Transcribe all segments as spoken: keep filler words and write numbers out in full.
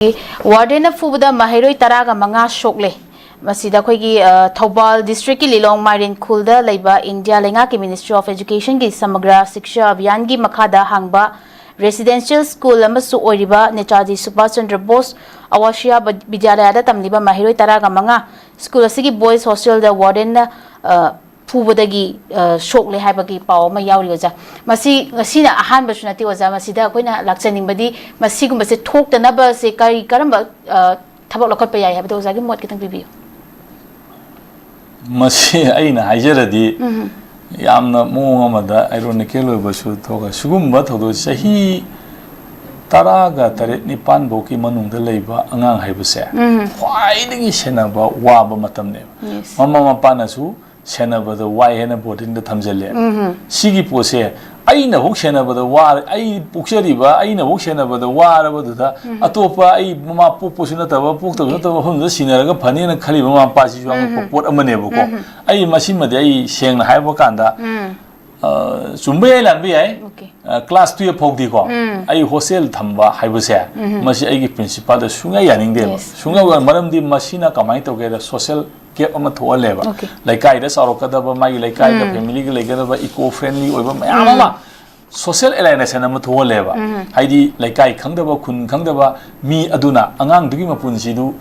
ꯋꯥꯔꯗꯦꯟꯅ ꯐꯨꯕꯗ ꯃꯍꯩꯔꯣꯏ ꯇꯔꯥꯒ ꯃꯉꯥ ꯁꯣꯛꯂꯦ꯫ ꯃꯁꯤꯗ ꯑꯩꯈꯣꯏꯒꯤ, ꯑ, ꯊꯧꯕꯥꯜ ꯗꯤꯁꯇ꯭ꯔꯤꯛꯀꯤ ꯂꯤꯂꯣꯡ ꯃꯥꯏꯔꯦꯟ ꯈꯨꯜꯗ ꯂꯩꯕ ꯏꯟꯗꯤꯌꯥ ꯂꯩꯉꯥꯛꯀꯤ Ministry of Educationꯒꯤ ꯁꯃꯒ꯭ꯔꯥ ꯁꯤꯛꯁꯥ ꯑꯚꯤꯌꯥꯟꯒꯤ ꯃꯈꯥꯗ ꯍꯥꯡꯕ residential school ꯑꯃꯁꯨ ꯑꯣꯏꯔꯤꯕ ꯅꯦꯇꯥꯖꯤ ꯁꯨꯚꯥꯁ ꯆꯟꯗ꯭ꯔ ꯕꯣꯁ ꯑꯋꯥꯁꯤꯌꯥ ꯕ-, ꯕꯤꯗ꯭ꯌꯥꯂꯌꯥꯗ ꯇꯝꯂꯤꯕ ꯃꯍꯩꯔꯣꯏ ꯇꯔꯥꯒ ꯃꯉꯥ school ꯑꯁꯤꯒꯤ boys hostelꯗ wardenꯅ, ꯑ, ꯐꯨꯕꯗꯒꯤ, ꯑ, ꯁꯣꯛꯂꯦ ꯍꯥꯏꯕꯒꯤ ꯄꯥꯎ ꯑꯃ ꯌꯥꯎꯔꯤ, ꯑꯣꯖꯥ꯫ ꯃꯁꯤ ꯉꯁꯤꯅ ꯑꯍꯥꯟꯕꯁꯨ ꯅꯠꯇꯦ, ꯑꯣꯖꯥ꯫ ꯃꯁꯤꯗ ꯑꯩꯈꯣꯏꯅ ꯂꯥꯛꯆꯅꯤꯡꯕꯗꯤ ꯃꯁꯤꯒꯨꯝꯕꯁꯦ ꯊꯣꯛꯇꯅꯕꯁꯦ ꯀꯔꯤ, ꯀꯔꯝꯕ, ꯑ, ꯊꯕꯛ ꯂꯧꯈꯠꯄ ꯌꯥꯏ ꯍꯥꯏꯕꯗꯣ ꯑꯣꯖꯥꯒꯤ ꯃꯣꯠ ꯈꯤꯇꯪ ꯄꯤꯕꯤꯌꯨ꯫ ꯃꯁꯤ ꯑꯩꯅ ꯍꯥꯏꯖꯔꯗꯤ ꯎꯝ꯫ ꯌꯥꯝꯅ ꯃꯑꯣꯡ ꯑꯃꯗ ironical ꯑꯣꯏꯕꯁꯨ ꯊꯣꯛꯑꯦ꯫ ꯁꯤꯒꯨꯝꯕ ꯊꯧꯗꯣꯛ ꯆꯍꯤ ꯇꯔꯥꯒ ꯇꯔꯦꯠ ꯅꯤꯄꯥꯟ ꯐꯥꯎꯒꯤ ꯃꯅꯨꯡꯗ ꯂꯩꯕ ꯑꯉꯥꯡ ꯍꯥꯏꯕꯁꯦ ꯎꯝ꯫ ꯈ꯭ꯋꯥꯏꯗꯒꯤ ꯁꯦꯟꯅꯕ ꯋꯥꯕ ꯃꯇꯝꯅꯦꯕ꯫ Yes꯫ ꯃꯃꯥ ꯃꯄꯥꯅꯁꯨ ꯁꯦꯟꯅꯕꯗ ꯋꯥꯏ ꯍꯥꯏꯅ boardingꯗ ꯊꯝꯖꯜꯂꯦ꯫ ꯎꯝ꯫ ꯁꯤꯒꯤ ꯄꯣꯠꯁꯦ ꯑꯩꯅ ꯍꯧꯛ ꯁꯦꯟꯅꯕꯗ ꯋꯥꯔ-, ꯑꯩ ꯄꯣꯛꯆꯔꯤꯕ ꯑꯩꯅ ꯍꯧꯛ ꯁꯦꯟꯅꯕꯗ ꯋꯥꯔꯕꯗꯨꯗ ꯎꯝ꯫ ꯑꯇꯣꯞꯄ ꯑꯩ ꯃꯃꯥ ꯄꯣꯛꯄꯁꯨ ꯅꯠꯇꯕ ꯄꯣꯛꯇꯕꯁꯨ ꯅꯠꯇꯕ ꯃꯐꯝꯗꯨꯗ ꯁꯤꯟꯅꯔꯒ ꯐꯅꯦꯅ ꯈꯜꯂꯤꯕ ꯃꯃꯥ ꯃꯄꯥꯁꯤꯁꯨ ꯑꯉꯛꯄ ꯎꯝ꯫ ꯄꯣꯠ ꯑꯃꯅꯦꯕꯀꯣ꯫ ꯎꯝ꯫ ꯑꯩ ꯃꯁꯤꯃꯗꯤ ꯑꯩ ꯁꯦꯡꯅ ꯍꯥꯏꯕ ꯀꯥꯟꯗ, ꯎꯝ꯫ ꯑ, ꯆꯨꯝꯕ ꯌꯥꯏ, ꯂꯥꯟꯕ ꯌꯥꯏ꯫ Okay꯫ ꯑ, class twelve ꯐꯥꯎꯗꯤꯀꯣ, ꯎꯝ꯫ ꯑꯩ hostel ꯊꯝꯕ ꯍꯥꯏꯕꯁꯦ, ꯎꯝ꯫ ꯃꯁꯤ ꯑꯩꯒꯤ principalꯗ ꯁꯨꯡꯌꯥ ꯌꯥꯅꯤꯡꯗꯦꯕ꯫ Yes꯫ ꯁꯨꯡꯌꯥ ꯌꯥ-, ꯃꯔꯝꯗꯤ ꯃꯁꯤꯅ ꯀꯃꯥꯏꯅ ꯇꯧꯒꯦꯗ, social gap ꯑꯃ ꯊꯣꯛꯍꯜꯂꯦꯕ꯫ Okay꯫ ꯂꯩꯀꯥꯏꯗ ꯆꯥꯎꯔꯛꯀꯗꯕ, ꯃꯥꯒꯤ ꯂꯩꯀꯥꯏꯒ ꯎꯝ꯫ Familyꯒ ꯂꯩꯒꯗꯕ eco friendly ꯑꯣꯏꯕ ꯃꯌꯥꯝ ꯎꯝ꯫ ꯑꯃ social alienation ꯑꯃ ꯊꯣꯛꯍꯜꯂꯦꯕ꯫ ꯎꯝ꯫ ꯍꯥꯏꯗꯤ ꯂꯩꯀꯥꯏ ꯈꯪꯗꯕ, ꯈꯨꯟ ꯈꯪꯗꯕ ꯃꯤ ꯑꯗꯨꯅ ꯑꯉꯥꯡꯗꯨꯒꯤ ꯃꯄꯨꯟꯁꯤꯗꯨ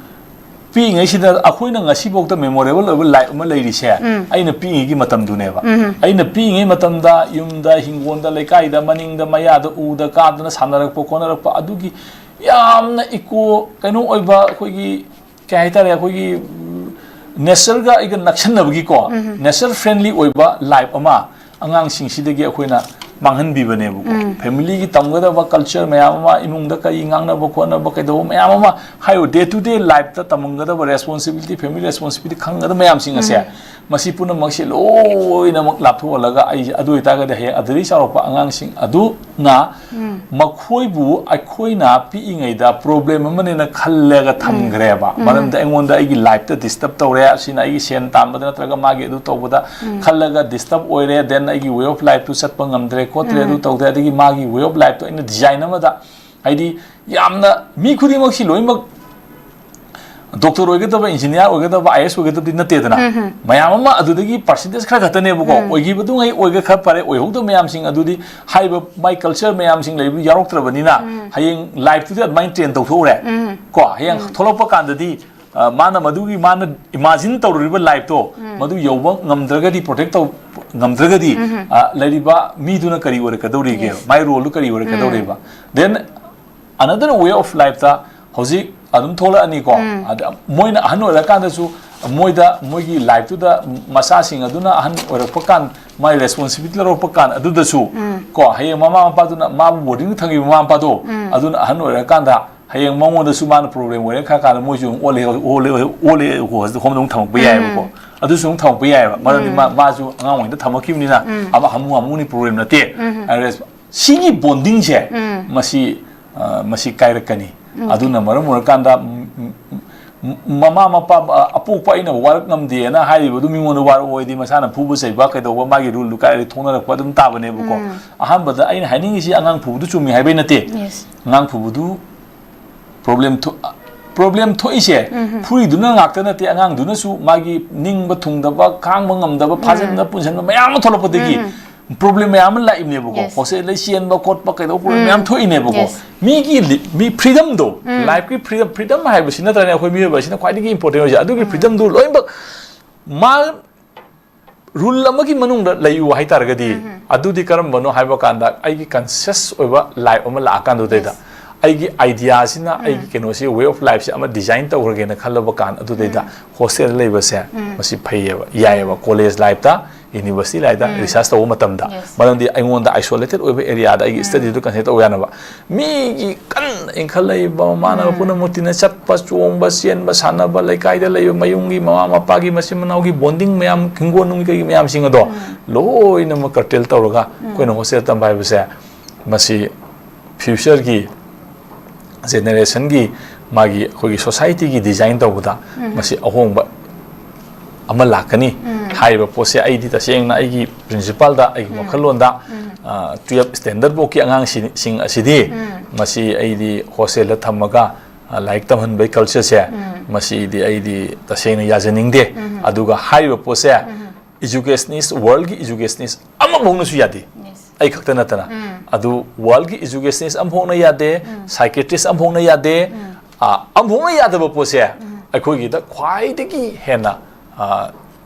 ꯄꯤꯛꯏꯉꯩꯁꯤꯗ ꯑꯩꯈꯣꯏꯅ ꯉꯁꯤꯐꯥꯎꯗ memorable ꯑꯣꯏꯕ life ꯑꯃ ꯂꯩꯔꯤꯁꯦ ꯎꯝ꯫ ꯑꯩꯅ ꯄꯤꯛꯏꯉꯩꯒꯤ ꯃꯇꯝꯗꯨꯅꯦꯕ꯫ ꯎꯝ꯫ ꯑꯩꯅ ꯄꯤꯛꯏꯉꯩ ꯃꯇꯝꯗ ꯌꯨꯝꯗ, ꯍꯤꯡꯒꯣꯜꯗ, ꯂꯩꯀꯥꯏꯗ, ꯃꯅꯤꯡꯗ, ꯃꯌꯥꯗ, ꯎꯗ ꯀꯥꯗꯅ ꯁꯥꯟꯅꯔꯛꯄ ꯈꯣꯠꯅꯔꯛꯄ ꯑꯗꯨꯒꯤ ꯌꯥꯝꯅ eco ꯀꯩꯅꯣ ꯑꯣꯏꯕ ꯑꯩꯈꯣꯏꯒꯤ ꯀꯩ ꯍꯥꯏꯇꯥꯔꯦ, ꯑꯩꯈꯣꯏꯒꯤ, ꯎꯝ, natureꯒ ꯑꯩꯒ ꯅꯛꯁꯟꯅꯕꯒꯤꯀꯣ, ꯎꯝ꯫ Nature friendly ꯑꯣꯏꯕ life ꯑꯃ ꯑꯉꯥꯡꯁꯤꯡꯁꯤꯗꯒꯤ ꯑꯩꯈꯣꯏꯅ ꯃꯥꯡꯍꯟꯕꯤꯕꯅꯦꯕꯀꯣ꯫ ꯎꯝ꯫ Familyꯒꯤ ꯇꯝꯒꯗꯕ culture ꯃꯌꯥꯝ ꯑꯃ, ꯏꯃꯨꯡꯗ ꯀꯔꯤ ꯉꯥꯡꯅꯕ ꯈꯣꯠꯅꯕ ꯀꯩꯗꯧꯕ ꯃꯌꯥꯝ ꯑꯃ ꯍꯥꯏꯌꯣ, day to day lifeꯇ ꯇꯝꯃꯝꯒꯗꯕ responsibility, family responsibility ꯈꯪꯒꯗꯕ ꯃꯌꯥꯝꯁꯤꯡ ꯑꯁꯦ, ꯎꯝ꯫ ꯃꯁꯤ ꯄꯨꯝꯅꯃꯛꯁꯦ ꯂꯣꯏꯅꯃꯛ ꯂꯥꯞꯊꯣꯛꯍꯜꯂꯒ ꯑꯩꯁꯦ, ꯑꯗꯨ ꯑꯣꯏꯇꯥꯔꯒꯗꯤ ꯍꯌꯦꯡ ꯑꯗꯨꯗꯒꯤ ꯆꯥꯎꯔꯛꯄ ꯑꯉꯥꯡꯁꯤꯡ ꯑꯗꯨꯅ ꯎꯝ꯫ ꯃꯈꯣꯏꯕꯨ ꯑꯩꯈꯣꯏꯅ ꯄꯤꯛꯏꯉꯩꯗ problem ꯑꯃꯅꯦꯅ ꯈꯜꯂꯒ ꯎꯝ꯫ ꯊꯝꯈ꯭ꯔꯦꯕ꯫ ꯎꯝ꯫ ꯃꯔꯝꯗꯤ ꯑꯩꯉꯣꯟꯗ ꯑꯩꯒꯤ lifeꯇ disturb ꯇꯧꯔꯦ, ꯑꯁꯤꯅ ꯑꯩꯒꯤ ꯁꯦꯟ ꯇꯥꯟꯕꯗ ꯅꯠꯇ꯭ꯔꯒ ꯃꯥꯒꯤ ꯑꯗꯨ ꯇꯧꯕꯗ ꯎꯝ꯫ ꯈꯜꯂꯒ disturb ꯑꯣꯏꯔꯦ, then ꯑꯩꯒꯤ way of lifeꯇꯨ ꯆꯠꯄ ꯉꯝꯗ꯭ꯔꯦ ꯈꯣꯠꯇ꯭ꯔꯦ, ꯎꯝ꯫ ꯑꯗꯨ ꯇꯧꯗ꯭ꯔꯦ, ꯑꯗꯒꯤ ꯃꯥꯒꯤ way of lifeꯇꯣ ꯑꯩꯅ design ꯑꯃꯗ ꯍꯥꯏꯗꯤ ꯌꯥꯝꯅ ꯃꯤ ꯈꯨꯗꯤꯡꯃꯛꯁꯤ ꯂꯣꯏꯅꯃꯛ ꯗꯣꯛꯇꯔ ꯑꯣꯏꯒꯗꯕ, ꯏꯟꯖꯤꯅꯤꯌꯥꯔ ꯑꯣꯏꯒꯗꯕ, ꯑꯥꯏ ꯑꯦꯁ ꯑꯣꯏꯒꯗꯕꯗꯤ ꯅꯠꯇꯦꯗꯅ꯫ ꯃꯌꯥꯝ ꯑꯃ ꯑꯗꯨꯗꯒꯤ ꯄꯥꯔꯁꯦꯟꯇꯦꯖ ꯈꯔ ꯈꯛꯇꯅꯦꯕꯀꯣ ꯑꯣꯏꯈꯤꯕꯗꯨꯉꯩ ꯑꯣꯏꯒ ꯈꯔ ꯐꯔꯦ, ꯑꯣꯏꯍꯧꯗꯕ ꯃꯌꯥꯝꯁꯤꯡ ꯑꯗꯨꯗꯤ ꯍꯥꯏꯔꯤꯕ ꯃꯥꯏ ꯀꯜꯆꯔ ꯃꯌꯥꯝꯁꯤꯡ ꯂꯩꯕꯗꯨ ꯌꯥꯎꯔꯛꯇ꯭ꯔꯕꯅꯤꯅ ꯍꯌꯦꯡ ꯂꯥꯏꯐꯇꯨꯗꯤ ꯑꯗꯨꯃꯥꯏꯅ ꯇ꯭ꯔꯦꯟ ꯇꯧꯊꯣꯛꯎꯔꯦ꯫ ꯀꯣ ꯍꯌꯦꯡ ꯊꯣꯛꯂꯛꯄ ꯀꯥꯟꯗꯗꯤ ꯑ, ꯃꯥꯅ ꯃꯗꯨꯒꯤ ꯃꯥꯅ ꯏꯃꯥꯖꯤꯟ ꯇꯧꯔꯨꯔꯤꯕ ꯂꯥꯏꯐꯇꯣ ꯃꯗꯨ ꯌꯧꯕ ꯉꯝꯗ꯭ꯔꯒꯗꯤ, ꯄ꯭ꯔꯣꯇꯦꯛ ꯇꯧ ꯉꯝꯗ꯭ꯔꯒꯗꯤ, ꯑ, ꯂꯩꯔꯤꯕ ꯃꯤꯗꯨꯅ ꯀꯔꯤ ꯑꯣꯏꯔꯛꯀꯗꯧꯔꯤꯒꯦ? Yes. ꯃꯥꯏ ꯔꯣꯜꯗꯨ ꯀꯔꯤ ꯑꯣꯏꯔꯛꯀꯗꯧꯔꯤꯕ? Then another way of lifeꯇ ꯍꯧꯖꯤꯛ ꯑꯗꯨꯝ ꯊꯣꯛꯂꯛꯑꯅꯤꯀꯣ꯫ ꯑꯗ ꯃꯣꯏꯅ ꯑꯍꯟ ꯑꯣꯏꯔꯀꯥꯟꯗꯁꯨ ꯃꯣꯏꯗ, ꯃꯣꯏꯒꯤ ꯂꯥꯏꯐꯇꯨꯗ ꯃꯆꯥꯁꯤꯡ ꯑꯗꯨꯅ ꯑꯍꯟ ꯑꯣꯏꯔꯛꯄ ꯀꯥꯟ, ꯃꯥꯏ ꯔꯦꯁꯄꯣꯟꯁꯤꯕꯤꯂꯤꯇꯤ ꯂꯧꯔꯛꯄ ꯀꯥꯟ ꯑꯗꯨꯗꯁꯨ ꯀꯣ ꯍꯌꯦꯡ ꯃꯃꯥ ꯃꯄꯥꯗꯨꯅ ꯃꯥꯕꯨ ꯕꯣꯔꯗꯤꯡꯗ ꯊꯝꯈꯤꯕ ꯃꯃꯥ ꯃꯄꯥꯗꯣ ꯑꯗꯨꯅ ꯑꯍꯟ ꯑꯣꯏꯔꯀꯥꯟꯗ ꯍꯌꯦꯡ ꯃꯉꯣꯟꯗꯁꯨ ꯃꯥꯅ ꯄ꯭ꯔꯣꯕ꯭ꯂꯦꯝ ꯑꯣꯏꯔꯦ ꯈꯔ ꯀꯥꯟꯗ ꯃꯣꯏꯁꯨ ꯑꯗꯨꯝ ꯑꯣꯜꯂꯦ, ꯑꯣꯜꯂꯦ, ꯑꯣꯜꯂꯦ, ꯍꯣꯝꯗ ꯑꯃꯨꯛ ꯊꯝꯃꯛꯄ ꯌꯥꯏꯑꯕꯀꯣ꯫ ꯑꯗꯨꯁꯨ ꯑꯃꯨꯛ ꯊꯝꯃꯛꯄ ꯌꯥꯏꯑꯕ꯫ ꯃꯔꯝꯗꯤ ꯃꯥ, ꯃꯥꯁꯨ ꯑꯉꯥꯡ ꯑꯣꯏꯅ ꯊꯝꯃꯛꯈꯤꯕꯅꯤꯅ ꯑꯃ ꯍꯥꯃꯨ ꯍꯥꯃꯨꯅꯤ, ꯄ꯭ꯔꯣꯕ꯭ꯂꯦꯝ ꯅꯠꯇꯦ꯫ ꯑꯗ ꯁꯤꯒꯤ ꯕꯣꯟꯗꯤꯡꯁꯦ ꯃꯁꯤ, ꯑ, ꯃꯁꯤ ꯀꯥꯏꯔꯛꯀꯅꯤ꯫ ꯑꯗꯨꯅ ꯃꯔꯝ ꯑꯣꯏꯔꯀꯥꯟꯗ ꯃ-, ꯃ-, ꯃꯃꯥ ꯃꯄꯥ, ꯑ, ꯑꯄꯣꯛꯄ ꯑꯩꯅ ꯋꯥꯔꯛ ꯉꯝꯗꯦꯅ ꯍꯥꯏꯔꯤꯕꯗꯨ ꯃꯤꯉꯣꯟꯗ ꯋꯥꯔꯛꯑꯣꯏꯗꯤ ꯃꯁꯥꯅ ꯐꯨꯕ ꯆꯩꯕ ꯀꯩꯗꯧꯕ ꯃꯥꯒꯤ ꯔꯨꯜꯗꯨ ꯀꯥꯏꯔꯗꯤ ꯊꯣꯛꯅꯔꯛꯄ ꯑꯗꯨꯝ ꯇꯥꯕꯅꯦꯕꯀꯣ꯫ ꯑꯍꯥꯟꯕꯗ ꯑꯩꯅ ꯍꯥꯏꯅꯤꯡꯉꯤꯁꯤ ꯑꯉꯥꯡ ꯐꯨꯕꯗꯨ ꯆꯨꯝꯃꯤ ꯍꯥꯏꯕꯩ ꯅꯠꯇꯦ꯫ Yes. ꯑꯉꯥꯡ ꯐꯨꯕꯗꯨ ꯄ꯭ꯔꯣꯕ꯭ꯂꯦꯝ ꯊꯣ-, ꯄ꯭ꯔꯣꯕ꯭ꯂꯦꯝ ꯊꯣꯛꯏꯁꯦ ꯐꯨꯔꯤꯗꯨꯅ ꯉꯥꯛꯇ ꯅꯠꯇꯦ, ꯑꯉꯥꯡꯗꯨꯅꯁꯨ ꯃꯥꯒꯤ ꯅꯤꯡꯕ ꯊꯨꯡꯗꯕ, ꯈꯥꯡꯕ ꯉꯝꯗꯕ, ꯐꯥꯖꯤꯟꯕ ꯄꯨꯟꯁꯤꯟꯕ ꯃꯌꯥꯝ ꯑꯃ ꯊꯣꯛꯂꯛꯄꯗꯒꯤ ꯄ꯭ꯔꯣꯕ꯭ꯂꯦꯝ ꯃꯌꯥꯝ ꯑꯃ ꯂꯥꯛꯏꯕꯅꯦꯕꯀꯣ꯫ Yes. ꯍꯣꯁꯇꯦꯜꯗ ꯆꯦꯟꯕ ꯈꯣꯠꯄ ꯀꯩꯗꯧꯕ ꯄ꯭ꯔꯣꯕ꯭ꯂꯦꯝ ꯃꯌꯥꯝ ꯊꯣꯛꯏꯅꯦꯕꯀꯣ꯫ Yes. ꯃꯤꯒꯤ ꯂꯤ-, ꯃꯤ ꯐ꯭ꯔꯤꯗꯝꯗꯣ, ꯂꯥꯏꯐꯀꯤ ꯐ꯭ꯔꯤꯗꯝ, ꯐ꯭ꯔꯤꯗꯝ ꯍꯥꯏꯕꯁꯤ ꯅꯠꯇ꯭ꯔꯅꯦ ꯑꯩꯈꯣꯏ ꯃꯤꯑꯣꯏꯕ ꯑꯁꯤꯅ ꯈ꯭ꯋꯥꯏꯗꯒꯤ ꯏꯝꯄꯣꯔꯇꯦꯟ ꯑꯣꯏꯁꯦ꯫ ꯑꯗꯨꯒꯤ ꯐ꯭ꯔꯤꯗꯝꯗꯨ ꯂꯣꯏꯅꯃꯛ ꯃꯥ ꯔꯨꯜ ꯑꯃꯒꯤ ꯃꯅꯨꯡꯗ ꯂꯩꯌꯨ ꯍꯥꯏꯇꯥꯔꯒꯗꯤ, ꯑꯗꯨꯗꯤ ꯀꯔꯝꯕꯅꯣ ꯍꯥꯏꯕ ꯀꯥꯟꯗ ꯑꯩꯒꯤ ꯀꯟꯁꯤꯌꯁ ꯑꯣꯏꯕ ꯂꯥꯏꯐ ꯑꯃ ꯂꯥꯛꯑꯀꯥꯟꯗꯨꯗꯩꯗ ꯑꯩꯒꯤ ꯑꯥꯏꯗꯤꯌꯥꯁꯤꯅ, ꯑꯩꯒꯤ ꯀꯩꯅꯣꯁꯤ, ꯋꯦ ꯑꯣꯐ ꯂꯥꯏꯐꯁꯦ ꯑꯃ ꯗꯤꯖꯥꯏꯟ ꯇꯧꯈ꯭ꯔꯒꯦꯅ ꯈꯜꯂꯕ ꯀꯥꯟ ꯑꯗꯨꯗꯩꯗ ꯍꯣꯁꯇꯦꯜꯗ ꯂꯩꯕꯁꯦ ꯃꯁꯤ ꯐꯩꯌꯦꯕ, ꯌꯥꯏꯌꯦꯕ꯫ ꯀꯣꯂꯦꯖ ꯂꯥꯏꯐꯇ, ꯌꯨꯅꯤꯚꯔꯁꯤꯇꯤ ꯂꯥꯏꯐꯇ ꯔꯤꯁꯥꯔꯁ ꯇꯧꯕ ꯃꯇꯝꯗ, Yes. ꯃꯔꯝꯗꯤ ꯑꯩꯉꯣꯟꯗ ꯑꯥꯏꯁꯣꯂꯦꯇꯦꯠ ꯑꯣꯏꯕ ꯑꯦꯔꯤꯌꯥꯗ ꯑꯩꯒꯤ ꯁ꯭ꯇꯗꯤꯗꯨ ꯀꯟꯁꯦꯟꯇ꯭ꯔꯦꯠ ꯇꯧꯕ ꯌꯥꯅꯕ꯫ ꯃꯤꯒꯤ ꯀꯟꯅ ꯏꯟꯈꯠꯂꯛꯏꯕ ꯃꯃꯥꯟꯅꯕ ꯄꯨꯝꯅꯃꯛ ꯇꯤꯟꯅ ꯆꯠꯄ, ꯆꯣꯡꯕ, ꯆꯦꯟꯕ, ꯁꯥꯟꯅꯕ, ꯂꯩꯀꯥꯏꯗ ꯂꯩꯕ ꯃꯌꯨꯝꯒꯤ ꯃꯃꯥ ꯃꯄꯥꯒꯤ ꯃꯆꯤꯟ ꯃꯅꯥꯎꯒꯤ ꯕꯣꯟꯗꯤꯡ ꯃꯌꯥꯝ, ꯍꯤꯡꯒꯣꯜ ꯅꯨꯡꯒꯤ ꯀꯩꯒꯤ ꯃꯌꯥꯝꯁꯤꯡ ꯑꯗꯣ ꯂꯣꯏꯅꯃꯛ ꯀꯔꯇꯦꯜ ꯇꯧꯔꯒ ꯑꯩꯈꯣꯏꯅ ꯍꯣꯁꯇꯦꯜ ꯇꯝꯕ ꯍꯥꯏꯕꯁꯦ ꯃꯁꯤ ꯐ꯭ꯌꯨꯆꯔꯒꯤ ꯖꯦꯅꯦꯔꯦꯁꯟꯒꯤ ꯃꯥꯒꯤ ꯑꯩꯈꯣꯏꯒꯤ ꯁꯣꯁꯥꯏꯇꯤꯒꯤ ꯗꯤꯖꯥꯏꯟ ꯇꯧꯕꯗ ꯃꯁꯤ ꯑꯍꯣꯡꯕ ꯑꯃ ꯂꯥꯛꯀꯅꯤ ꯍꯥꯏꯔꯤꯕ ꯄꯣꯠꯁꯦ꯫ ꯑꯩꯗꯤ ꯇꯁꯦꯡꯅ ꯑꯩꯒꯤ ꯄ꯭ꯔꯤꯟꯁꯤꯄꯥꯜꯗ, ꯑꯩꯒꯤ ꯋꯥꯈꯜꯂꯣꯟꯗ, ꯇꯨꯌꯦꯜꯞ ꯁ꯭ꯇꯦꯟꯗꯔꯠ ꯐꯥꯎꯒꯤ ꯑꯉꯥꯡꯁꯤꯡ ꯑꯁꯤꯗꯤ ꯃꯁꯤ ꯑꯩꯗꯤ ꯍꯣꯁꯇꯦꯜꯗ ꯊꯝꯃꯒ, ꯑ, ꯂꯥꯏꯔꯤꯛ ꯇꯝꯍꯟꯕꯒꯤ ꯀꯜꯆꯔꯁꯦ, ꯃꯁꯤꯗꯤ ꯑꯩꯗꯤ ꯇꯁꯦꯡꯅ ꯌꯥꯖꯅꯤꯡꯗꯦ꯫ ꯑꯗꯨꯒ ꯍꯥꯏꯔꯤꯕ ꯄꯣꯠꯁꯦ, ꯏꯖꯨꯀꯦꯁꯅꯤꯁ, ꯋꯥꯔꯜꯒꯤ ꯏꯖꯨꯀꯦꯁꯅꯤꯁ ꯑꯃꯐꯥꯎꯅꯁꯨ ꯌꯥꯗꯦ꯫ ꯑꯩ ꯈꯛꯇ ꯅꯠꯇꯅ꯫ ꯑꯗꯨ ꯋꯥꯔꯜꯒꯤ ꯏꯖꯨꯀꯦꯁꯅꯤꯁ ꯑꯃꯐꯥꯎꯅ ꯌꯥꯗꯦ, ꯁꯥꯏꯀꯦꯇ꯭ꯔꯤꯁ ꯑꯃꯐꯥꯎꯅ ꯌꯥꯗꯦ꯫ ꯑ, ꯑꯃꯐꯥꯎꯅ ꯌꯥꯗꯕ ꯄꯣꯠꯁꯦ ꯑꯩꯈꯣꯏꯒꯤꯗ ꯈ꯭ꯋꯥꯏꯗꯒꯤ ꯍꯦꯟꯅ, ꯑ,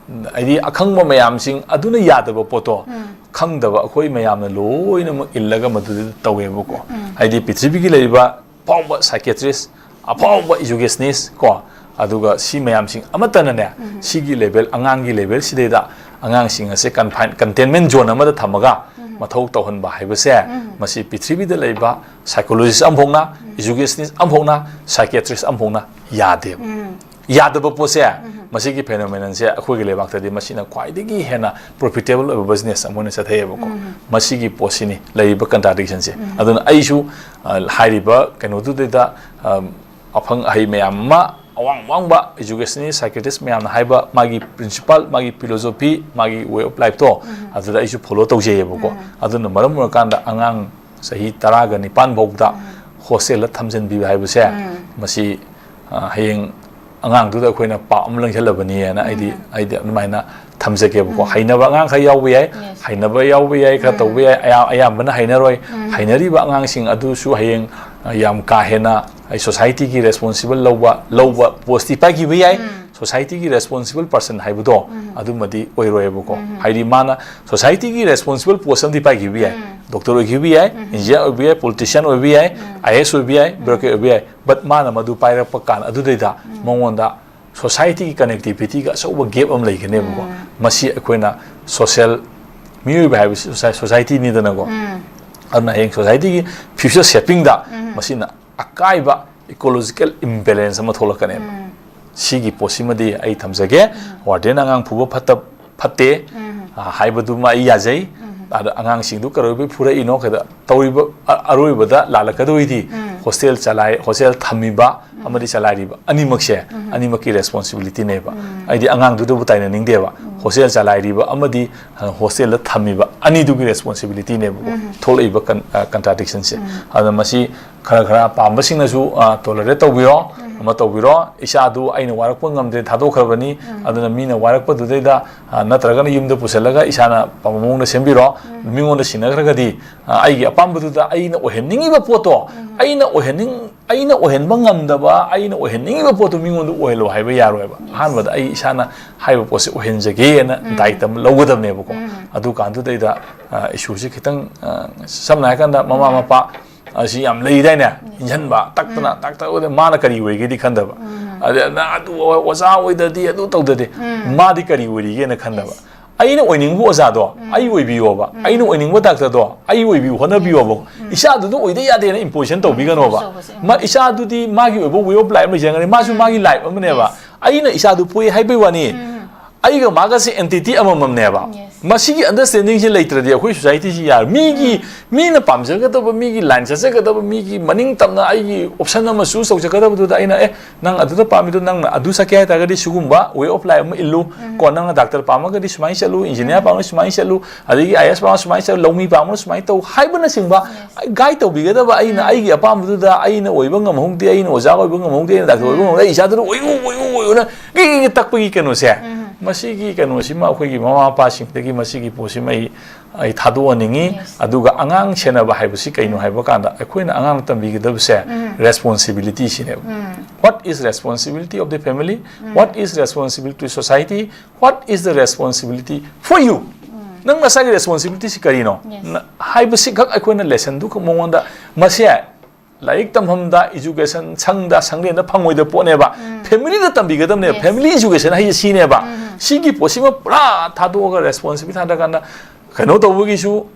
ꯍꯥꯏꯗꯤ ꯑꯈꯪꯕ ꯃꯌꯥꯝꯁꯤꯡ ꯑꯗꯨꯅ ꯌꯥꯗꯕ ꯄꯣꯠꯇꯣ ꯈꯪꯗꯕ ꯑꯩꯈꯣꯏ ꯃꯌꯥꯝꯅ ꯂꯣꯏꯅꯃꯛ ꯏꯜꯂꯒ ꯃꯗꯨꯗ ꯇꯧꯋꯦꯕꯀꯣ꯫ ꯍꯥꯏꯗꯤ ꯄ꯭ꯔꯤꯊꯤꯕꯤꯒꯤ ꯂꯩꯔꯤꯕ ꯑꯐꯥꯎꯕ ꯁꯥꯏꯀꯦꯇ꯭ꯔꯤꯁ, ꯑꯐꯥꯎꯕ ꯏꯖꯨꯀꯦꯁꯅꯤꯁ ꯀꯣ, ꯑꯗꯨꯒ ꯁꯤ ꯃꯌꯥꯝꯁꯤꯡ ꯑꯃꯠꯇꯅꯅꯦ, ꯁꯤꯒꯤ ꯂꯦꯚꯦꯜ, ꯑꯉꯥꯡꯒꯤ ꯂꯦꯚꯦꯜꯁꯤꯗꯩꯗ ꯑꯉꯥꯡꯁꯤꯡ ꯑꯁꯦ ꯀꯟꯐꯥꯏꯟ, ꯀꯟꯇꯦꯟꯃꯦꯟ ꯖꯣꯟ ꯑꯃꯗ ꯊꯝꯃꯒ ꯃꯊꯧ ꯇꯧꯍꯟꯕ ꯍꯥꯏꯕꯁꯦ, ꯃꯁꯤ ꯄ꯭ꯔꯤꯊꯤꯕꯤꯗ ꯂꯩꯕ ꯁꯥꯏꯀꯣꯂꯣꯖꯤꯁ ꯑꯃꯐꯥꯎꯅ, ꯏꯖꯨꯀꯦꯁꯅꯤꯁ ꯑꯃꯐꯥꯎꯅ, ꯁꯥꯏꯀꯦꯇ꯭ꯔꯤꯁ ꯑꯃꯐꯥꯎꯅ ꯌꯥꯗꯦꯕ꯫ ꯌꯥꯗꯕ ꯄꯣꯠꯁꯦ, ꯃꯁꯤꯒꯤ ꯐꯦꯅꯣꯃꯦꯅꯟꯁꯦ ꯑꯩꯈꯣꯏꯒꯤ ꯂꯩꯕꯥꯛꯇꯗꯤ ꯃꯁꯤꯅ ꯈ꯭ꯋꯥꯏꯗꯒꯤ ꯍꯦꯟꯅ ꯄ꯭ꯔꯣꯐꯤꯇꯦꯕꯜ ꯑꯣꯏꯕ ꯕꯤꯖꯤꯅꯦꯁ ꯑꯃ ꯑꯣꯏꯅ ꯆꯠꯊꯩꯌꯦꯕꯀꯣ꯫ ꯃꯁꯤꯒꯤ ꯄꯣꯠꯁꯤꯅꯤ ꯂꯩꯔꯤꯕ ꯀꯟꯇ꯭ꯔꯥꯗꯤꯛꯁꯟꯁꯦ꯫ ꯑꯗꯨꯅ ꯑꯩꯁꯨ, ꯑ, ꯍꯥꯏꯔꯤꯕ ꯀꯩꯅꯣꯗꯨꯗꯩꯗ, ꯑ, ꯑꯐꯪ ꯑꯍꯩ ꯃꯌꯥꯝ ꯑꯃ, ꯑꯋꯥꯡ ꯑꯋꯥꯡꯕ ꯏꯖꯨꯀꯦꯁꯅꯤꯁ ꯁꯥꯏꯀꯦꯇ꯭ꯔꯤꯁ ꯃꯌꯥꯝꯅ ꯍꯥꯏꯕ ꯃꯥꯒꯤ ꯄ꯭ꯔꯤꯟꯁꯤꯄꯥꯜ, ꯃꯥꯒꯤ ꯐꯤꯂꯣꯁꯣꯐꯤ, ꯃꯥꯒꯤ ꯋꯦ ꯑꯣꯐ ꯂꯥꯏꯐꯇꯣ, ꯑꯗꯨꯗ ꯑꯩꯁꯨ ꯐꯣꯂꯣ ꯇꯧꯖꯩꯌꯦꯕꯀꯣ꯫ ꯑꯗꯨꯅ ꯃꯔꯝ ꯑꯣꯏꯔꯀꯥꯟꯗ ꯑꯉꯥꯡ ꯆꯍꯤ ꯇꯔꯥꯒ ꯅꯤꯄꯥꯟ ꯐꯥꯎꯕꯗ ꯍꯣꯁꯇꯦꯜꯗ ꯊꯝꯖꯤꯟꯕꯤꯕ ꯍꯥꯏꯕꯁꯦ, ꯃꯁꯤ, ꯑ, ꯍꯌꯦꯡ ꯑꯉꯥꯡꯗꯨꯗ ꯑꯩꯈꯣꯏꯅ ꯄꯥꯞ ꯑꯃ ꯂꯪꯁꯤꯜꯂꯕꯅꯤꯅ ꯑꯩꯗꯤ, ꯑꯩꯗꯤ ꯑꯗꯨꯃꯥꯏꯅ ꯊꯝꯖꯒꯦꯕꯀꯣ꯫ ꯍꯩꯅꯕ ꯑꯉꯥꯡ ꯈꯔ ꯌꯥꯎꯕ ꯌꯥꯏ, ꯍꯩꯅꯕ ꯌꯥꯎꯕ ꯌꯥꯏ, ꯈꯔ ꯇꯧꯕ ꯌꯥꯏ, ꯑꯌꯥ-, ꯑꯌꯥꯝꯕꯅ ꯍꯩꯅꯔꯣꯏ꯫ ꯍꯩꯅꯔꯤꯕ ꯑꯉꯥꯡꯁꯤꯡ ꯑꯗꯨꯁꯨ ꯍꯌꯦꯡ, ꯑ, ꯌꯥꯝ ꯀꯥ ꯍꯦꯟꯅ ꯑꯩ ꯁꯣꯁꯥꯏꯇꯤꯒꯤ ꯔꯦꯁꯄꯣꯟꯁꯤꯕꯜ ꯂꯧꯕ, ꯂꯧꯕ ꯄꯣꯁꯇꯤ ꯄꯥꯏꯈꯤꯕ ꯌꯥꯏ꯫ ꯁꯣꯁꯥꯏꯇꯤꯒꯤ ꯔꯦꯁꯄꯣꯟꯁꯤꯕꯜ ꯄꯔꯁꯟ ꯍꯥꯏꯕꯗꯣ ꯑꯗꯨꯃꯗꯤ ꯑꯣꯏꯔꯣꯏꯕꯀꯣ꯫ ꯍꯥꯏꯗꯤ ꯃꯥꯅ ꯁꯣꯁꯥꯏꯇꯤꯒꯤ ꯔꯦꯁꯄꯣꯟꯁꯤꯕꯜ ꯄꯣꯁ ꯑꯃꯗꯤ ꯄꯥꯏꯈꯤꯕ ꯌꯥꯏ, ꯗꯣꯛꯇꯔ ꯑꯣꯏꯈꯤꯕ ꯌꯥꯏ, ꯏꯟꯖꯤꯅꯤꯌꯥꯔ ꯑꯣꯏꯕ ꯌꯥꯏ, ꯄꯣꯂꯤꯇꯤꯁꯤꯌꯥꯟ ꯑꯣꯏꯕ ꯌꯥꯏ, ꯑꯥꯏ ꯑꯦ ꯑꯦꯁ ꯑꯣꯏꯕ ꯌꯥꯏ, ꯕ꯭ꯌꯨꯔꯣꯀ꯭ꯔꯦꯠ ꯑꯣꯏꯕ ꯌꯥꯏ, ꯕꯠ ꯃꯥꯅ ꯃꯗꯨ ꯄꯥꯏꯔꯛꯄ ꯀꯥꯟ ꯑꯗꯨꯗꯩꯗ ꯃꯉꯣꯟꯗ ꯁꯣꯁꯥꯏꯇꯤꯒꯤ ꯀꯅꯦꯛꯇꯤꯚꯤꯇꯤꯒ ꯑꯆꯧꯕ ꯒꯦꯞ ꯑꯃ ꯂꯩꯒꯅꯦꯕꯀꯣ꯫ ꯃꯁꯤ ꯑꯩꯈꯣꯏꯅ ꯁꯣꯁꯦꯜ, ꯃꯤꯑꯣꯏꯕ ꯍꯥꯏꯕꯁꯤ ꯁꯣꯁꯥꯏ-, ꯁꯣꯁꯥꯏꯇꯤꯅꯤꯗꯅꯀꯣ꯫ ꯑꯗꯨꯅ ꯍꯌꯦꯡ ꯁꯣꯁꯥꯏꯇꯤꯒꯤ ꯐ꯭ꯌꯨꯆꯔ ꯁꯦꯄꯤꯡꯗ ꯃꯁꯤꯅ ꯑꯀꯥꯏꯕ ꯏꯀꯣꯂꯣꯖꯤꯀꯦꯜ ꯏꯝꯕꯦꯂꯦꯟꯁ ꯑꯃ ꯊꯣꯛꯂꯛꯀꯅꯦꯕ꯫ ꯁꯤꯒꯤ ꯄꯣꯠꯁꯤꯃꯗꯤ ꯑꯩ ꯊꯝꯖꯒꯦ꯫ ꯋꯥꯔꯗꯦꯟ ꯑꯉꯥꯡ ꯐꯨꯕ ꯐꯠꯇ-, ꯐꯠꯇꯦ, ꯑ, ꯍꯥꯏꯕꯗꯨꯃ ꯑꯩ ꯌꯥꯖꯩ꯫ ꯑꯗ ꯑꯉꯥꯡꯁꯤꯡꯗꯨ ꯀꯩꯗꯧꯕꯩ ꯐꯨꯔꯛꯏꯅꯣ, ꯀꯩꯗ-, ꯇꯧꯔꯤꯕ ꯑ-, ꯑꯔꯣꯏꯕꯗ ꯂꯥꯜꯂꯛꯀꯗꯣꯏꯗꯤ ꯍꯣꯁꯇꯦꯜ ꯆꯂꯥꯏ ꯍꯣꯁꯇꯦꯜ ꯊꯝꯃꯤꯕ ꯑꯃꯗꯤ ꯆꯂꯥꯏꯔꯤꯕ ꯑꯅꯤꯃꯛꯁꯦ ꯑꯅꯤꯃꯛꯀꯤ ꯔꯦꯁꯄꯣꯟꯁꯤꯕꯤꯂꯤꯇꯤꯅꯦꯕ꯫ ꯑꯩꯗꯤ ꯑꯉꯥꯡꯗꯨꯗꯕꯨ ꯇꯥꯏꯅꯅꯤꯡꯗꯦꯕ꯫ ꯍꯣꯁꯇꯦꯜ ꯆꯂꯥꯏꯔꯤꯕ ꯑꯃꯗꯤ ꯍꯣꯁꯇꯦꯜꯗ ꯊꯝꯃꯤꯕ ꯑꯅꯤꯗꯨꯒꯤ ꯔꯦꯁꯄꯣꯟꯁꯤꯕꯤꯂꯤꯇꯤꯅꯦꯕꯀꯣ꯫ ꯊꯣꯛꯂꯛꯏꯕ ꯀꯟ ꯀꯟꯇ꯭ꯔꯥꯗꯤꯛꯁꯟꯁꯦ꯫ ꯑꯗꯨꯅ ꯃꯁꯤ ꯈꯔ ꯈꯔ ꯄꯥꯝꯕꯁꯤꯡꯅꯁꯨ ꯇꯣꯂꯔꯦꯠ ꯇꯧꯕꯤꯔꯣ꯫ ꯑꯃ ꯇꯧꯕꯤꯔꯣ꯫ ꯏꯆꯥꯗꯨ ꯑꯩꯅ ꯋꯥꯔꯛꯄ ꯉꯝꯗ꯭ꯔꯦ ꯊꯥꯗꯣꯛꯈ꯭ꯔꯕꯅꯤ꯫ ꯑꯗꯨꯅ ꯃꯤꯅ ꯋꯥꯔꯛꯄꯗꯨꯗꯩꯗ ꯅꯠꯇ꯭ꯔꯒꯅ ꯌꯨꯝꯗ ꯄꯨꯁꯤꯜꯂꯒ ꯏꯁꯥꯅ ꯑꯄꯥꯝꯕ ꯃꯑꯣꯡꯗ ꯁꯦꯝꯕꯤꯔꯣ꯫ ꯃꯤꯉꯣꯟꯗ ꯁꯤꯟꯅꯈ꯭ꯔꯒꯗꯤ ꯑꯩꯒꯤ ꯑꯄꯥꯝꯕꯗꯨꯗ ꯑꯩꯅ ꯑꯣꯏꯍꯟꯅꯤꯡꯉꯤꯕ ꯄꯣꯠꯇꯣ ꯑꯩꯅ ꯑꯣꯏꯍꯟꯅꯤꯡ ꯑꯩꯅ ꯑꯣꯏꯍꯟꯕ ꯉꯝꯗꯕ ꯑꯩꯅ ꯑꯣꯏꯍꯟꯅꯤꯡꯉꯤꯕ ꯄꯣꯠꯇꯣ ꯃꯤꯉꯣꯟꯗ ꯑꯣꯏꯍꯜꯂꯣ ꯍꯥꯏꯕ ꯌꯥꯔꯣꯏꯕ꯫ ꯑꯍꯥꯟꯕꯗ ꯑꯩ ꯏꯁꯥꯅ ꯍꯥꯏꯕ ꯄꯣꯠꯁꯦ ꯑꯣꯏꯍꯟꯖꯒꯦꯅ ꯗꯥꯏꯇ ꯑꯃ ꯂꯧꯒꯗꯕꯅꯦꯕꯀꯣ꯫ ꯑꯗꯨꯀꯥꯟꯗꯨꯗꯩꯗ ꯏꯁꯨꯁꯦ ꯈꯤꯇꯪ ꯁꯝꯅ ꯍꯥꯏꯔꯀꯥꯟꯗ ꯃꯃꯥ ꯃꯄꯥ ꯑꯁꯤ ꯌꯥꯝ ꯂꯩꯗꯥꯏꯅꯦ꯫ ꯏꯟꯁꯤꯟꯕ ꯇꯛꯇꯅ ꯇꯥꯛꯇꯕꯗ ꯃꯥꯅ ꯀꯔꯤ ꯑꯣꯏꯒꯦꯗꯤ ꯈꯟꯗꯕ꯫ ꯑꯗ ꯅꯪ ꯑꯗꯨ ꯑꯣꯖꯥ ꯑꯣꯏꯗꯗꯤ ꯑꯗꯨ ꯇꯧꯗꯗꯤ ꯃꯥꯗꯤ ꯀꯔꯤ ꯑꯣꯏꯔꯤꯒꯦꯅ ꯈꯟꯗꯕ꯫ ꯑꯩꯅ ꯑꯣꯏꯅꯤꯡꯕ ꯑꯣꯖꯥꯗꯣ ꯑꯩ ꯑꯣꯏꯕꯤꯌꯣꯕ꯫ ꯑꯩꯅ ꯑꯣꯏꯅꯤꯡꯕ ꯗꯥꯛꯇꯔꯗꯣ ꯑꯩ ꯑꯣꯏꯕꯤꯌꯨ ꯍꯣꯠꯅꯕꯤꯌꯣꯕ꯫ ꯏꯆꯥꯗꯨꯗ ꯑꯣꯏꯗ ꯌꯥꯗꯦꯅ ꯏꯝꯄꯣꯖꯤꯁꯟ ꯇꯧꯕꯤꯒꯅꯣꯕ꯫ ꯃꯥ ꯏꯆꯥꯗꯨꯗꯤ ꯃꯥꯒꯤ ꯑꯣꯏꯕ ꯋꯦ ꯑꯣꯐ ꯂꯥꯏꯐ ꯑꯃ ꯂꯩꯖꯒꯅꯤ꯫ ꯃꯥꯁꯨ ꯃꯥꯒꯤ ꯂꯥꯏꯐ ꯑꯃꯅꯦꯕ꯫ ꯑꯩꯅ ꯏꯆꯥꯗꯨ ꯄꯣꯛꯏ ꯍꯥꯏꯕꯩ ꯋꯥꯅꯤ꯫ ꯑꯩꯒ ꯃꯥꯒꯁꯦ ꯑꯦꯟꯇꯤꯇꯤ ꯑꯃꯃꯝꯅꯦꯕ꯫ ꯃꯁꯤꯒꯤ ꯑꯟꯗꯔꯁ꯭ꯇꯦꯟꯗꯤꯡꯁꯦ ꯂꯩꯇ꯭ꯔꯗꯤ ꯑꯩꯈꯣꯏ ꯁꯣꯁꯥꯏꯇꯤꯁꯤ ꯌꯥꯔꯣꯏ꯫ ꯃꯤꯒꯤ ꯃꯤꯅ ꯄꯥꯝꯖꯒꯗꯕ ꯃꯤꯒꯤ ꯂꯥꯏꯟ ꯆꯠꯆꯒꯗꯕ ꯃꯤꯒꯤ ꯃꯅꯤꯡ ꯇꯝꯅ ꯑꯩꯒꯤ ꯑꯣꯞꯁꯟ ꯑꯃ ꯆꯨꯁ ꯇꯧꯖꯒꯗꯕꯗꯨꯗ ꯑꯩꯅ ꯑꯦ ꯅꯪ ꯑꯗꯨꯗ ꯄꯥꯝꯃꯤꯗꯣ ꯅꯪꯅ ꯑꯗꯨ ꯆꯠꯀꯦ ꯍꯥꯏꯇꯥꯔꯒꯗꯤ ꯁꯤꯒꯨꯝꯕ ꯋꯦ ꯑꯣꯐ ꯂꯥꯏꯐ ꯑꯃ ꯏꯜꯂꯨ꯫ ꯀꯣ ꯅꯪꯅ ꯗꯥꯛꯇꯔ ꯄꯥꯝꯃꯒꯗꯤ ꯁꯨꯃꯥꯏꯅ ꯆꯠꯂꯨ, ꯏꯟꯖꯤꯅꯤꯌꯥꯔ ꯄꯥꯝꯃꯒꯗꯤ ꯁꯨꯃꯥꯏꯅ ꯆꯠꯂꯨ, ꯑꯗꯒꯤ ꯑꯥꯏ ꯑꯦꯁ ꯄꯥꯝꯃꯒ ꯁꯨꯃꯥꯏꯅ ꯆꯠꯂꯨ, ꯂꯧꯃꯤ ꯄꯥꯝꯃꯒ ꯁꯨꯃꯥꯏꯅ ꯇꯧ ꯍꯥꯏꯕꯅꯆꯤꯡꯕ ꯒꯥꯏꯗ ꯇꯧꯕꯤꯒꯗꯕ ꯑꯩꯅ ꯑꯩꯒꯤ ꯑꯄꯥꯝꯕꯗꯨꯗ ꯑꯩꯅ ꯑꯣꯏꯕ ꯉꯝꯍꯧꯗꯦ, ꯑꯩꯅ ꯑꯣꯖꯥ ꯑꯣꯏꯕ ꯉꯝꯍꯧꯗꯦ, ꯑꯩꯅ ꯗꯥꯛꯇꯔ ꯑꯣꯏꯕ ꯉꯝꯍꯧꯗꯦ, ꯑꯩ ꯏꯆꯥꯗꯨꯅ ꯑꯣꯏꯌꯨ ꯑꯣꯏꯌꯨ ꯑꯣꯏꯌꯨꯅ ꯒꯤ ꯒꯤ ꯇꯛꯄꯒꯤ ꯀꯩꯅꯣꯁꯦ꯫ ꯃꯁꯤꯒꯤ ꯀꯩꯅꯣꯁꯤꯃ ꯑꯩꯈꯣꯏꯒꯤ ꯃꯃꯥ ꯃꯄꯥꯁꯤꯡꯗꯒꯤ ꯃꯁꯤꯒꯤ ꯄꯣꯠꯁꯤꯃ ꯑꯩ ꯑꯩ ꯊꯥꯗꯣꯛꯍꯟꯅꯤꯡꯉꯤ꯫ ꯑꯗꯨꯒ ꯑꯉꯥꯡ ꯁꯦꯟꯅꯕ ꯍꯥꯏꯕꯁꯤ ꯀꯩꯅꯣ ꯍꯥꯏꯕ ꯀꯥꯟꯗ ꯑꯩꯈꯣꯏꯅ ꯑꯉꯥꯡ ꯇꯝꯕꯤꯒꯗꯕꯁꯦ ꯔꯦꯁꯄꯣꯟꯁꯤꯕꯤꯂꯤꯇꯤꯁꯤꯅꯦꯕ꯫ What is responsibility of the family? What is responsibility to society? What is the responsibility for you? ꯅꯪ ꯅꯁꯥꯒꯤ ꯔꯦꯁꯄꯣꯟꯁꯤꯕꯤꯂꯤꯇꯤꯁꯤ ꯀꯔꯤꯅꯣ? ꯅ- ꯍꯥꯏꯕꯁꯤꯈꯛ ꯑꯩꯈꯣꯏꯅ ꯂꯦꯁꯟꯗꯨꯈꯛ ꯃꯉꯣꯟꯗ ꯃꯁꯦ ꯂꯥꯏꯔꯤꯛ ꯇꯝꯐꯝꯗ ꯏꯖꯨꯀꯦꯁꯟ ꯁꯪꯗ ꯁꯪꯂꯦꯟꯗ ꯐꯪꯉꯣꯏꯗꯕ ꯄꯣꯠꯅꯦꯕ꯫ ꯐꯦꯃꯤꯂꯤꯗ ꯇꯝꯕꯤꯒꯗꯕꯅꯦꯕ꯫ ꯐꯦꯃꯤꯂꯤ ꯏꯖꯨꯀꯦꯁꯟ ꯍꯥꯏꯁꯦ ꯁꯤꯅꯦꯕ꯫ ꯁꯤꯒꯤ ꯄꯣꯠꯁꯤꯃ ꯄꯨꯔꯥ ꯊꯥꯗꯣꯛꯑꯒ ꯔꯦꯁꯄꯣꯟꯁꯤꯕꯤꯂꯤꯇꯤ ꯊꯥꯗꯔꯀꯥꯟꯗ ꯀꯩꯅꯣ ꯇꯧꯕꯒꯤꯁꯨ